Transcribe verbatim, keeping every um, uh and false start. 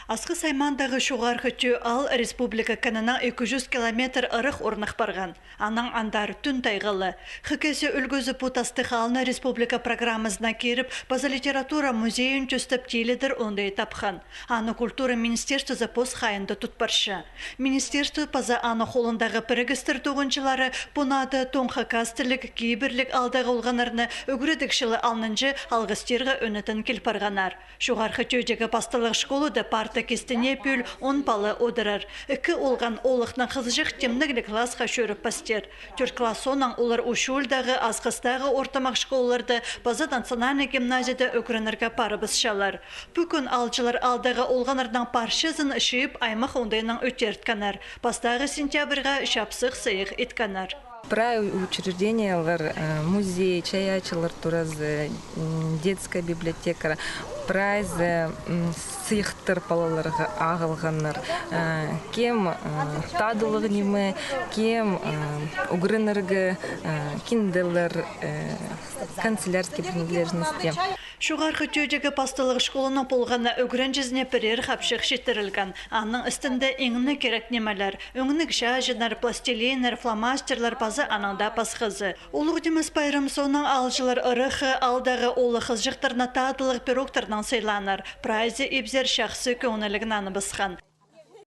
Асхыс аймаандағы Чоғархы Тӧӧ аал республика кінінең ікі чӱс километр ырах орнах парған. Анаң андар тӱн тайғалы. Хакасия ӱлгӱзі пу тастығ аалны республика программазына киріп, паза литература музейін тӧстеп, тилідер оңдай тапхан. Аны культура министерствозы пос хайиинда тут парча. Министерство паза аның холындағы пірігістер тоғынҷылары пу наада тоң хакас тіліг, кибірліг аалдағы олғаннарны ӱгредіг чылы алнынҷа алғыстирға ӧнетін кил парғаннар. Чоғархы Тӧӧдегі пасталығ школада парта кистіне пӱӱл он пала одырар. Ікі олған оолахнаң хызыҷах тимнігліг класха чӧріп пастир. Тӧрт класс соонаң олар Усть-Улльдағы, Асхыстағы ортымах школаларда паза национальный гимназияда ӱгренерге парыбысчалар. Пӱӱн аалҷылар аалдағы олғаннарның парчазын чыып, аймах оңдайнаң ӧтирткеннер. Пастағы сентябрьға чапсых сыйых иткеннер. Прай учреждениелер, э, музей, чайаачылар туразы, м, детская библиотека, прайзы, м, сыйыхтар палаларға ағылғаннар. Э, кем, э, тадылығ ниме, кем, э, ӱгренерге, э, кинделер, э, канцелярский принадлежности. Чоғархы Тӧӧдегі пасталығ школаның полған на ӱгренҷізіне пірер хапчых читірілген. Аның істінде иң не кирек нимелер: ӧңніг чааҷыннар, пластилиннер, фломастерлер паза анаң даа пасхазы. Улуғ Нимес пайрам соонаң аалҷылар ыраххы аалдағы оолах-хызыҷахтарны тадылығ пирогтарнаң сыйлааннар. Прайзы ибзер чахсы кӧңніліг наны пасхан.